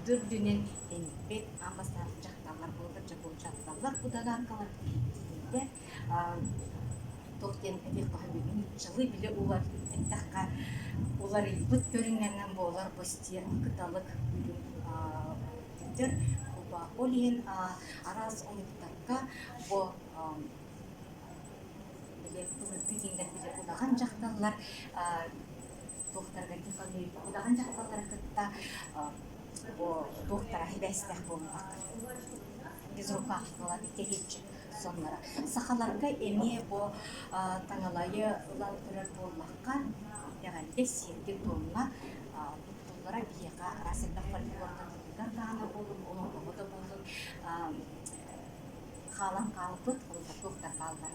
дойду үрдүнэн тэнийбит аан бастаан дьахталлар буоллар дьэ бу дьахталлар удаганкалар тиийдэ туох диэн этиэххэ сөбүй нууччалыы били улар эттэххэ уларыйбыт көрүҥнэринэн буолар бу стен кыталык үрүҥ көтөр ол иһин араас омуктарга бу били былыргы кинилэр били удаҕан дьахталлар туохтарыгар удаҕан дьахталлары кытта бу туохтара сибээстээх буолбатах безрукавкалар кэһиэччи соннора. Сахаларга эмиэ бу таҥалайы ылан көрөр буоллахха, итэҕэлгэ, сиэргэ-туомҥа туттуллара биһиэхэ араас элбэх фольклорга тылыгар даҕаны буоллун, олоҥхоҕо да буоллун хаалан хаалбыт, туохтар бааллар,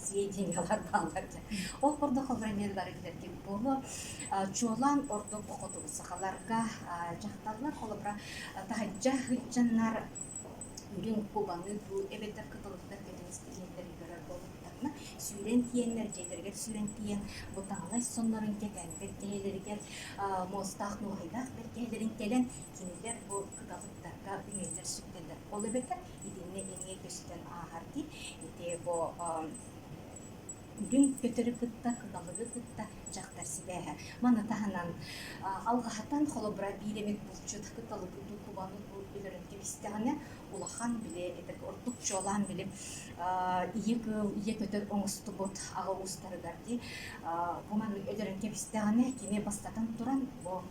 сведениялар бааллар дьэ. Ол курдук холобура эмиэ бары билэргит буолуо. Чуолаан ордук хотугу сахаларга дьахталлар холобура таһырдьа сылдьаннар үрүҥ кубаны дуу эбэтэр кытылыктар көтөн истиһиэллэрин көрөр буоллахтарына сүүрэн тиийэннэр дьиэлэригэр сүүрэн тиийэн бу таҥалай соннорун кэтэн бэргэһэлэригэр муостаах нуоһайдаах бэргэһэлэрин кэлэн кинилэр бу кыталыктарга үҥэллэр сүктэллэр ол эбэтэр итиннэ эмиэ көстөн ааһар дии ити бу Үрүҥ көтөрү кытта, кыталыгы кытта дьахтар сибээһэ. Маны таһынан алҕаһатан холобура биир эмит булчут кыталыгы дуу, кубаны дуу өлөрөн кэбистэҕинэ улахан били этэр ордук чуолаан били ийэ кыыл, ийэ көтөр оҥостубут аҕа уустарыгар дии бу маннык өлөрөн кэбистэҕинэ кини бастатан туран бу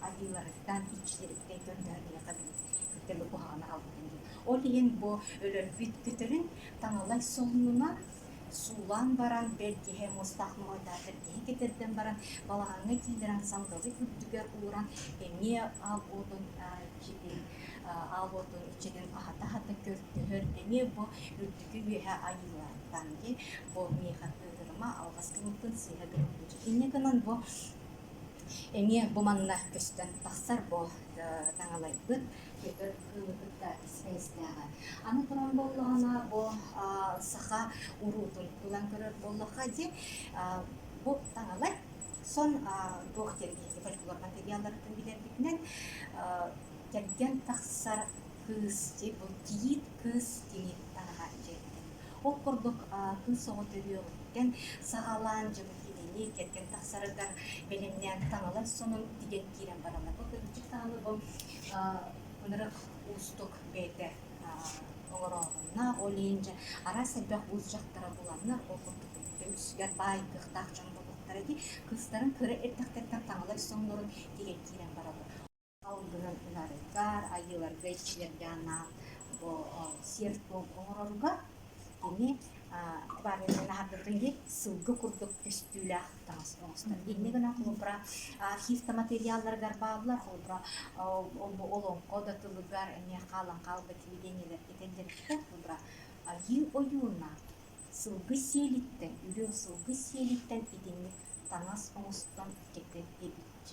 айыыларыттан, иччилэриттэн көрдөһөр миэхэ били куһаҕаны аҕалбытын диэн. Ол иһин бу өлөрбүт көтөрүн таҥалай солунунан Суулаан баран, бэргэһэ муостаах моойдоох бэргэһэ кэтэрдэн баран, балаҕаҥҥа киирэн сандалы үрдүгэр ууран, эмиэ аал уотун иччитин аал уотун иччитин аһата-аһата көрдөһөр, эмиэ бу үрдүкү үөһэ айыылартан дии, бу миэхэ кыыһырыма, алҕас гыммыппын, сыыһа гыммыппын. Инньэ гынан бу эмиэ бу манна көстөн тахсар бу таҥалайбыт көтөр кыылы кытта сибээстээҕэ. Аны туран буоллаҕына, бу саха уруутун ылан көрөр буоллахха дии, бу таҥалай сон туох диэн биһиги фольклор материалларыттан билэрбитинэн кэргэн тахсар кыыс дии, бу кийиит кыыс кини таҥаһа дьиэтин. Ол курдук кыыс оҕо төрүөҕүттэн саҕалаан дьэ бу кинини кэргэн тахсарыгар бэлэмнээн таҥалай сонун тигэн киирэн бараллар. Бу кырдьык даҕаны бу ынырык уустук бэйэтэ оҥорооһунна. Ол иһин дьэ араас элбэх уус дьахтара буланнар ол курдук үксүгэр баай кыахтаах дьон буолуохтара дии. Кыыстарын кыра эрдэхтэриттэн таҥалай соннорун тигэн киирэн бараллар. Алгыһын ыларыгар, айыыларга, иччилэргэ анаан бу сиэр-туом оҥорорго кини баарыйын дии сылгы курдук көстүүлээх таҥас оҥостор. Инньэ гынан холобура архивта материалларыгар бааллар, холобура олоҥхо да тылыгар эмиэ хаалан хаалбыт видениелэр этэллэриттэн холобура айыы ойууна сылгы сиэлиттэн, үрүҥ сылгы сиэлиттэн итинник таҥас оҥостон кэтэр эбит.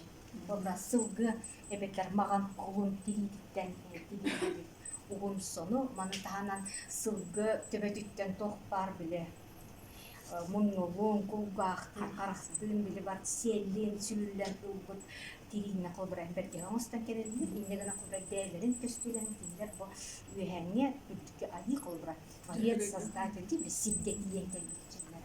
Уонна сылгы эбэтэр маҕан кулун тириититтэн тигиллибит уһун сону, маны таһынан сылгы төбөтүттэн туох баар били муннулуун, кулгаахтыын, харахтыын били бар сиэллиин сүлүллэн ылбыт тирииннэ холобура бэргэһэ оҥостон кэлэллэр. Инньэ гынан холобура бэйэлэрин көстүүлэрин кинилэр бу үөһээҥҥи үрдүкү айыы холобура творец создатель диэн сиргэ тиийэн кэлбит дьоннор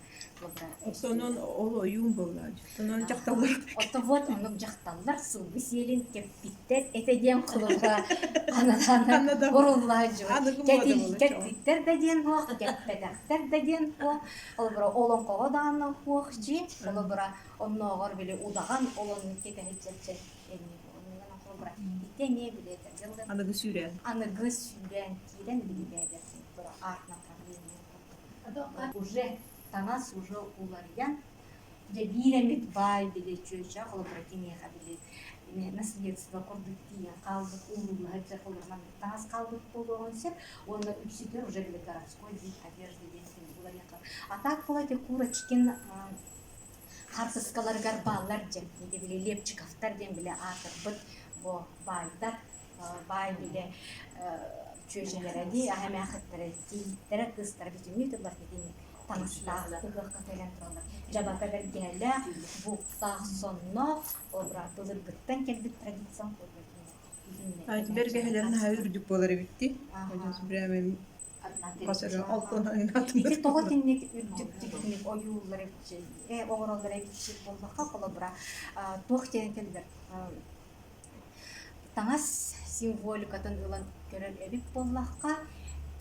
Оттонон ол ойуун буолла. Оттонон дьахталлар. Ото вот оннук дьахталлар сылгы сиэлин кэппиттэр этэ диэн холобура ханна буруллааччы. Кэппиттэр да диэн суох, кэппэтэхтэр да диэн суох. Холобура олоҥхоҕо даҕаны суох дьиэ. Холобура оннооҕор били удаҕан олоннук кэтэһиччэччэ холобура ити эмиэ били Аныгы сүүрээн. Аныгы сүүрээн киирэн били бэйэлэр арт направление Уже таҥас уже уларыйан, дьэ биир эмит баай били чүөчэ холобура киниэхэ били наследство курдук тиийэн хаалбыт ууруллаһар дьэ холобура маннык таҥас хаалбыт буолуоҕун сөп уонна үксүгэр уже били городской вид одежды диэн уларыйан А так была эти Курочкин хаартыскаларыгар бааллар дьэ ити били Лепчиковтар диэн били аатырбыт бу баайдар баай били чүөчэлэрэ дии аһа эмээхиттэрэ кийииттэрэ кыыстара бүтүннүү тыллар итинник таҥастаах ыһыахха кэлэн тураллар дьабака бэргэһэлээх буктаах сонноох ол былыргыттан кэлбит традициям курдук. Бэргэһэлэрин аһа үрдүк буолар эбит дии. Прямо Ити тоҕо итинник үрдүк итинник ойууллар эбит оҥороллор эбит буоллахха холобура туох диэн этэллэр таҥас символикатын ылан көрөр эбит буоллахха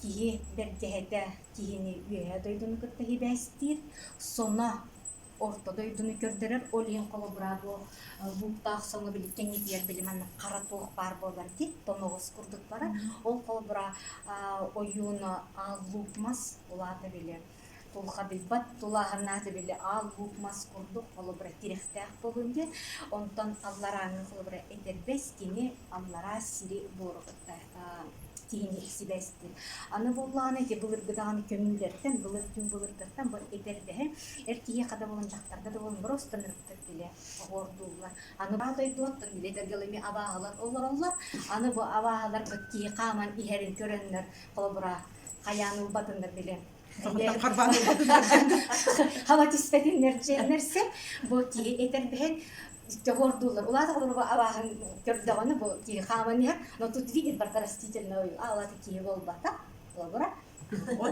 киһи бэргэһэтэ киһини үөһээ дойдуну кытта сибээстиир соно орто дойдуну көрдөрөр ол иһин холобура бу бууктаах соҥу били кэҥитигэр били маннык хара туох баар буолар дии тоноҕос курдук барар ол холобура ойуун аал луук мас улаата били тулхадыйбат тулааһыннаата били аал луук мас курдук холобура тирэхтээх буолун диэн онтон алларааҥҥы холобура этэрбэс кини аллараа сири буору кытта киһини сибээстиир. Аны буоллаҕына ити былыргы даҕаны көмүүлэртэн, былыр түҥ былыргыттан бу этэрбэһи эр киһиэхэ да буолан, дьахтарга да буолан просто ынырыктык билэ оһуордууллар. Аны баа дойдуттан били этэргэ абааһылар олороллор. Аны бу абааһылар киһи хааман иһэрин көрөннөр, холобура, хайаан ылбатыннар билэ хаба түспэтиннэр дьиэннэрсэ бу киһи этэрбэһин Дьоһуордууллар. Улаата холобура абааһын көрдөҕүнэ бу киһи хааман иһэр, но тут видит барыта растительный аалата киһи буолбата. Холобура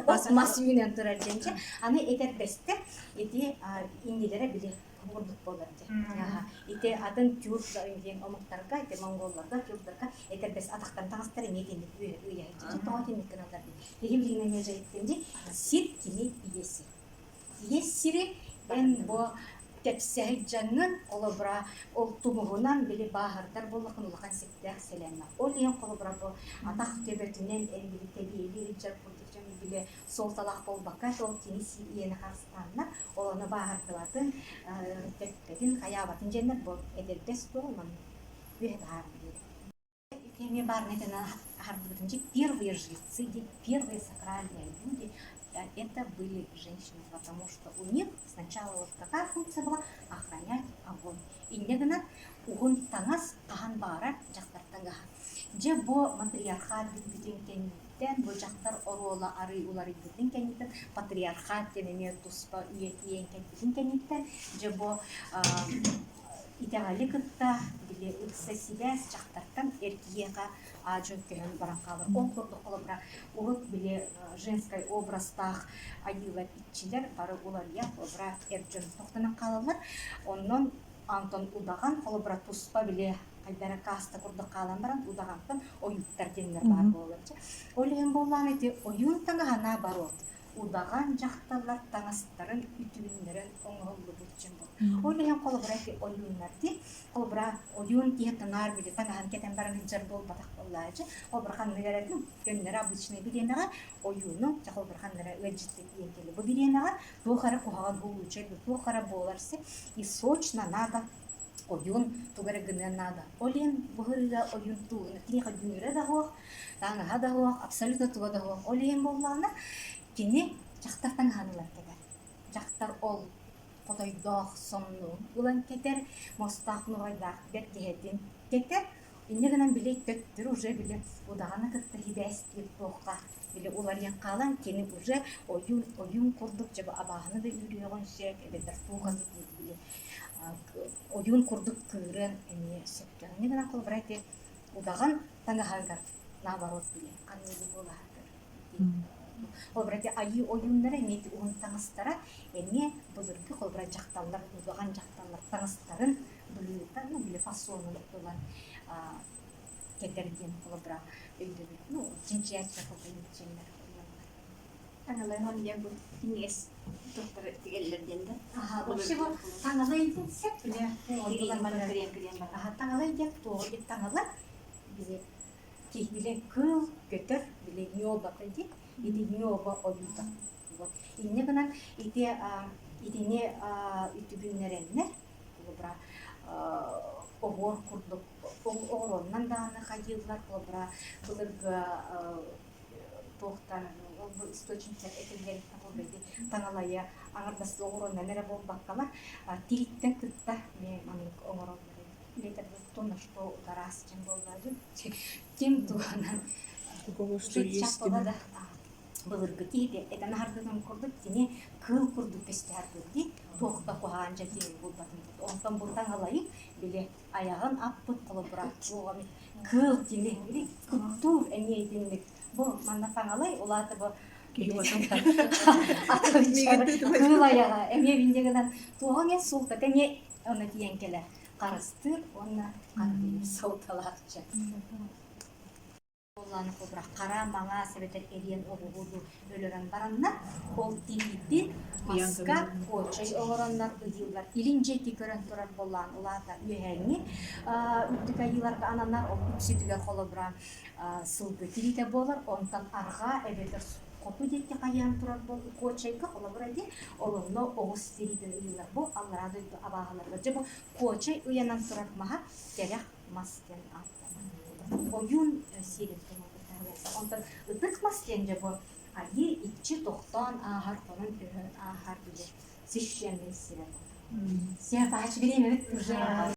от мас үүнэн турар диэнчэ. Аны этэрбэстэр ити иннилэрэ били курдук буолар дьэ. Ити атын тюрк диэн омуктарга, ити монголларга, тюрктарга этэрбэс атахтан таҥастар эмиэ итинник үөһэ Тоҕо итинник гыналлар дии. Киһи билигин эмиэ дьайыттын дии. Сир кини ийэси. Ийэ сири эн бу тэпсэһит дьаҥҥын, холобура, ол тумуһунан били бааһырдар буоллаххына улахан сиктээх сэлээннээх. Ол иһин холобура бу атах төбөтүнэн эн били тэбиэлии сылдьар курдук дьон били суолталаах буолбакка, ол кини сиир ийэни харыстааннар, ол ону бааһырдыбатын, тэппэтин, хайаабатын диэннэр бу эдэрдэс буол маннык үөһэ таһааран биэрэр. Итини первые жрецы, первые сакральные люди, это были женщины, потому что у них сначала вот какая функция была? Охранять огонь. Инньэ гынан уһун таҥас хаһан баҕарар дьахтар таҥаһа. Дьэ бу матриархат бүппүтүн кэнниттэн, бу дьахтар оруола арый уларыйбытын кэнниттэн, патриархат диэн эмиэ туспа үйэ тиийэн кэлбитин кэнниттэн, дьэ бу Итэҕэли кытта били ыкса сибээс дьахтартан эр киһиэхэ аа-дьуо көһөн баран хаалар. Ол курдук холобура урут били женскай образтаах айыылар, иччилэр бары уларыйа холобура эр дьон тохтонон хаалаллар. Онон Антон удаҕан холобура туспа били хайдара каста курдук хаалан баран удаҕантан ойууттар диэннэр баар буолаллар. Ол иһин буоллаҕына ити ойуун таҥаһа наоборот удаҕан дьахталлар таҥастарын үтүгүннэрэн оҥоһуллубут дьон буолар. Ол иһин холобура ити ойууннар дии, холобура ойуун киһи тунаар били таҥаһын кэтэн баран сылдьар буолбатах буоллаачы. Холобура ханнык эрэ көннөрү обычный бириэмэҕэ ойууну, дьэ холобура ханна эрэ ыалдьыттыы тиийэн кэллэ. Бу бириэмэҕэ туох эрэ куһаҕан булуучай, туох эрэ буолар сир и срочно надо ойуун тугу эрэ гыныан наада. Ол иһин бу ырыа ойуун тугун киниэхэ дүҥүрэ да суох, таҥаһа да суох, абсолютно туга да суох. Ол иһин буоллаҕына кини дьахтар таҥаһын ылан кэтэр. Дьахтар ол хотойдоох соннун ылан кэтэр, мостаах нуҕайдаах бэргэһэтин кэтэр. Инньэ гынан били төттөрү уже били удаҕаны кытта сибээстиир туохха били уларыйан хаалан кини уже ойуун ойуун курдук дьэ бу абааһыны да үүрүөҕүн сөп эбэтэр туох эмит били ойуун курдук кыырыан эмиэ сөптөөх. Инньэ гынан холобура ити удаҕан таҥаһыгар наоборот били ханныгы буолаһыгар холобура ити айыы ойууннара эмиэ ити уһун таҥастара эмиэ былыргы холобура дьахталлар удаҕан дьахталлар таҥастарын быһыыта ну били фасонун ылан кэтэр диэн холобура өйдөбүл ну чинчийээччилэр холобура инчиэннэр Таҥалай диэн бу кинигэс туохтары тигэллэр диэн да. Аха, вообще бу таҥалай диэн сөп билэ Аха, таҥалай диэн туоҕу диэн таҥала били киһи кыыл көтөр били ньуобата дии ити ньуоба ойуута вот инньэ гынан ити итини үтүгүннэрэннэр холобура оһуор курдук оҕуруоннан даҕаны хайыыллар холобура былыргы туохтан ол бу источниктар этиллэриттэн холобура ити таҥалайы аҥардастыы оҕуруоннан эрэ буолбаккалар тириттэн кытта эмиэ маннык оҥороллор эбит. Билэтэр то на что гараас диэн буолла дии. Ким туһанан У кого что есть. да. Былыргы киһи этэн аһардытын курдук кини кыыл курдук көстөр дии туох да куһаҕан дьэ булбатын онтон бу таҥалайы били айаҕын аппыт холобура туох эмит кыыл кини били куттуур эмиэ итинник бу манна таҥалай улаата бу кыыл айаҕа эмиэ бинньэ гынан туоҕуҥ эн суолтата эмиэ онно тиийэн кэлэр харыстыыр уонна харбыыр суолталаахча Буоллааны холобура хара маҥаас эбэтэр эриэн оҕуһу өлөрөн бараннар, ол тириитин маска куочай оҥороннор ыйыыллар. Илин дьиэки көрөн турар буоллаан улаата үөһээҥҥи үрдүк айыыларга ананар, ол үксүтүгэр холобура сылгы тириитэ буолар, онтон арҕаа эбэтэр хоту диэки хайаан турар куочайга холобура ити ол онно оҕус тириитин ыйыыллар. Бу аллараа дойду абааһыларыгар. Дьэ бу куочай ыйанан турар маһа кэрэх мас диэн ааттанар. Ойуун сиэрин Онтон ытык мас диэн дьэ бу айыы иччи тохтоон ааһар, хонон өһөн ааһар били священный сирэ. Все, пач, время уже.